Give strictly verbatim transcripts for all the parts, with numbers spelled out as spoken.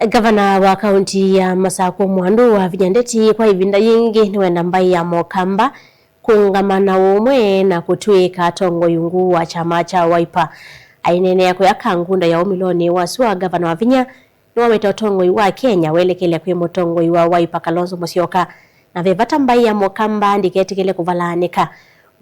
Ngavana wa kaunti ya Masakũ Mwandu Wavinya Ndeti kwa ĩvinda yĩngĩ nĩwenda mbaĩ ya Mokamba kũũngama na ũmwe na kũtw'ĩka atongoi ungu wa kyama kya Wiper. Aineenea kũya Kangundo ya ũmĩlonĩ wa sua, Ngavana Wavinya nĩwaweta ũtongoi wa Kenya welekele kwĩ mũtongoi wa Wiper Kalonzo Musyoka, na ve vata mbaĩ ya Mokamba ndĩketĩkĩle kũvalaanĩka.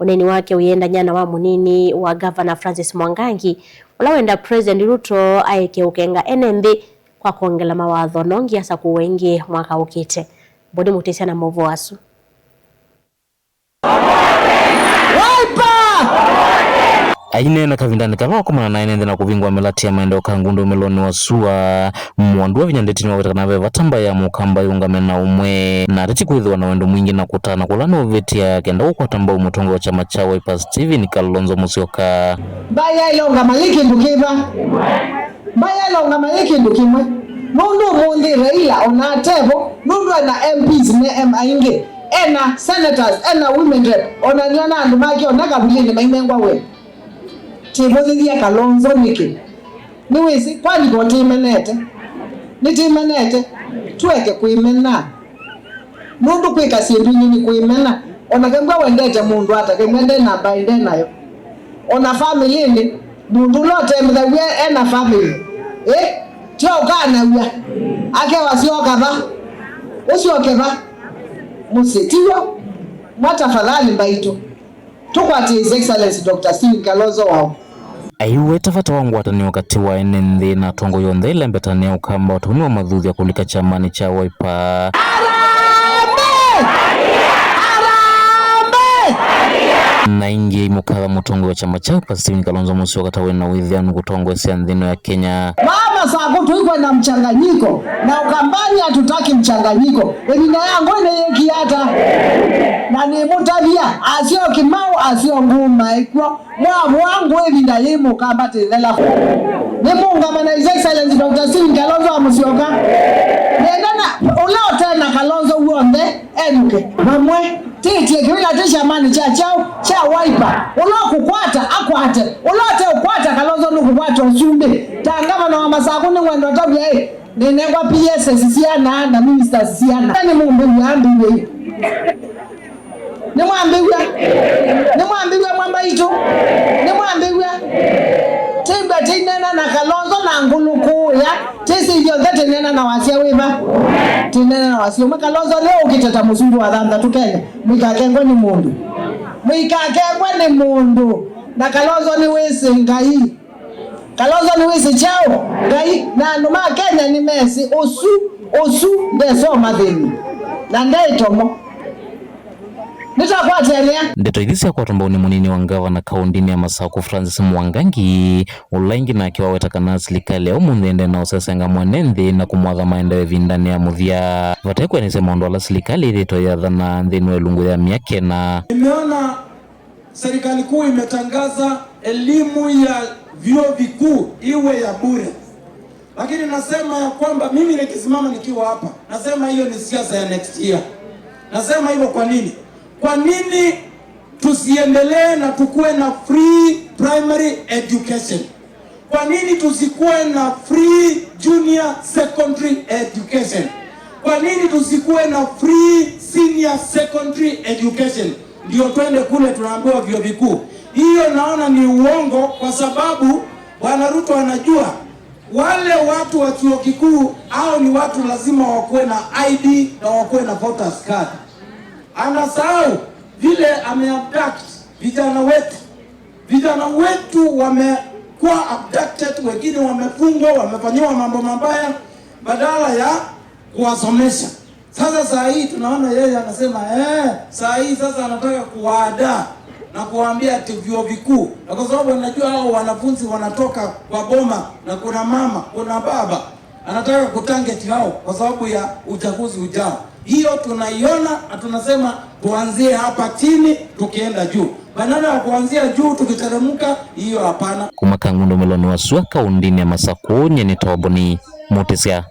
Ũneeni wake ũyĩendany'a na wa mũnini wa Ngavana Francis Mwangangi, ũla wenda President Ruto aeke ũkenga ene nthĩ kwa kwongela mawatho no nginya asakũwe ĩngĩ mwaka ũkĩte. Mboni Mũtĩsya na maũvoo asu. Aineena kavindanĩ kala wakomana na ene nthĩ na kũvingũa mĩlatĩ ya maendeeo Kangundo ũmĩlonĩ wa sua, Mwandu Wavinya Ndeti nĩwaweta kana ve vata mbaĩ ya Mokamba yĩũngame na ũmwe, na ateti kwĩthĩwa na wendo mwingĩ na kũtana kũla nũvĩtĩa kenda kũkwata mbau mũtongoi wa kyama kya Wiper Stephen Kalonzo Musyoka. Mbaĩ yaĩle ũngama yĩ kĩndũ kĩva? Mbaĩ yaĩle ũngama yĩ kĩndũ kĩmwe, nũndũ ũmũnthĩ Raila ona atevo, nũndũ ena M Ps me em aingĩ, ena senators, ena women rep, ona nĩona andũ make ona kavilinĩ mainengwa wĩa. Tĩvũthĩthya Kalonzo nĩkĩ? Nĩwĩsĩ, kwani ko tĩmenete? Nĩtĩmenete? Tũeke kwĩmena. Nũndũ kwĩka syĩndũ ingĩ nĩ kwĩmena. Ona kembwa wendete mũndũ ata, kembwa nde na mbaĩ nde nayo. Ona famĩlĩnĩ, mũndũ ũla ũtembethaw'a ena famĩlĩ, ĩ, tyo ũkanaw'a. Akewa syoka va? Ũsyoke va? Mũsyĩ, tiw'o? Mwa tafadhali mbaitũ. Tũkwatĩe His Excellency Doctor Stephen Kalonzo Wau. Aiweta vata wa ngwatanĩo katĩ wa ene nthĩ na atongoi onthe ĩla mbetanĩ ya Ũkamba ũtavuni wa mathuthya kũlika kyamanĩ kya Wiper. Harambee! Harambee! Na ĩngĩ aimũkatha mũtongoi wa kyama kya Wiper Stephen Kalonzo Musyoka ta wĩ na wĩthĩanu kũtongoesya nthĩ ĩno ya Kenya. Mama Saku, tũikwenda mchanganyiko na Ukambani hatutaki mchanganyiko. Ĩvinda ya ngũĩ nĩyĩkie ata? Na nĩmũtavya, asyo Kimau, asyo ngũma ĩkw'o. Mwavũa ngũĩ ĩvinda yĩĩ Mũkamba tĩthela. Nĩmũũngama na His Excellency Doctor Stephen Kalonzo wa Musyoka. Nenda na ũla ũte na Kalonzo w'onthe enũke. Vamwe, tĩtye kĩwĩla tĩ kyamanĩ kya kyaũ? Kya Wiper. Ũla ũkũkwata, akwate. Ũla ũte ũkwata Kalonzo nũkũkwata ũsumbĩ. Ta ngavana wa Masakũ nĩngwenda ũtavya ĩ, nĩnengwa P Ss siana na ministers siana. Nĩ mũmbĩw'a ambĩw'e yu. Nĩmwambĩw'a? Nĩmwambĩw'a mwa mbaitũ? Nĩmwambĩw'a? Tĩmbwa tĩineena na Kalonzo na ngũlũkũũya, tĩsĩ ithyonthe tĩneena na wasya wĩva? Tĩneena na wasya ũmwe. Kalonzo nĩ ũkĩte ta mũsumbĩ wa thanthatũ Kenya. Mũikakengwe nĩ mũndũ. Mũikakengwe nĩ mũndũ. Na Kalonzo nĩwĩsĩ Ngai. Kalonzo nĩwĩsĩ kyaũ? Ngai. Na andũ ma Kenya nĩmesĩ ũsu, ũsu ndesoma thĩnĩ. Na nde ĩtomo. Nĩtakwatĩanĩa. Ndeto ithi syakwatwa mbau nĩ mũnini wa ngavana kaũndĩnĩ ya Masakũ Francis Mwangangi, ũla ĩngĩ nake waweta kana silikalĩ ya ũmũnthĩ ĩendee na ũsesenga mwene nthĩ na kũmwatha maendeeo ĩvindanĩ ya mũthya vate kwĩanĩsya maũndũ ala silikalĩ ĩthĩĩtwe ĩyathana nthĩnĩ wa ĩlungu ya myaka ĩna. Nimeona serikali kuu imetangaza elimu ya vyuo vikuu iwe ya bure. Lakini nasema ya kwamba mimi nikisimama nikiwa hapa, nasema hiyo ni siasa ya next year. Nasema hivyo kwa nini? Kwa nini tusiendelee na tukuwe na free primary education? Kwa nini tusikuwe na free junior secondary education? Kwa nini tusikuwe na free senior secondary education? Ndio twende kule tunaambiwa vyuo vikuu. Hiyo naona ni uongo, kwa sababu Bwana Ruto anajua wale watu wa chuo kikuu, hao ni watu lazima wakuwe na I D na wakuwe na voters card. Anasahau vile ameabduct vijana wetu. Vijana wetu wamekuwa abducted, wengine wamefungwa, wamefanyiwa mambo mabaya, badala ya kuwasomesha. Sasa saa hii tunaona yeye anasema, eh, saa hii sasa anataka kuwaadaa na kuwaambia ati vyuo vikuu. Na kwa sababu anajua hao wanafunzi wanatoka kwa boma na kuna mama, kuna baba, anataka kutarget hao kwa sababu ya uchaguzi ujao. Hiyo tunaiona na tunasema tuanzie hapa chini tukienda juu. Badala ya kuanzia juu tukiteremka, hiyo hapana. Kuma Kangundo ũmĩlonĩ wa sua kaũndĩnĩ ya Masakũ, nyie nĩ Toboni Mũtĩsya.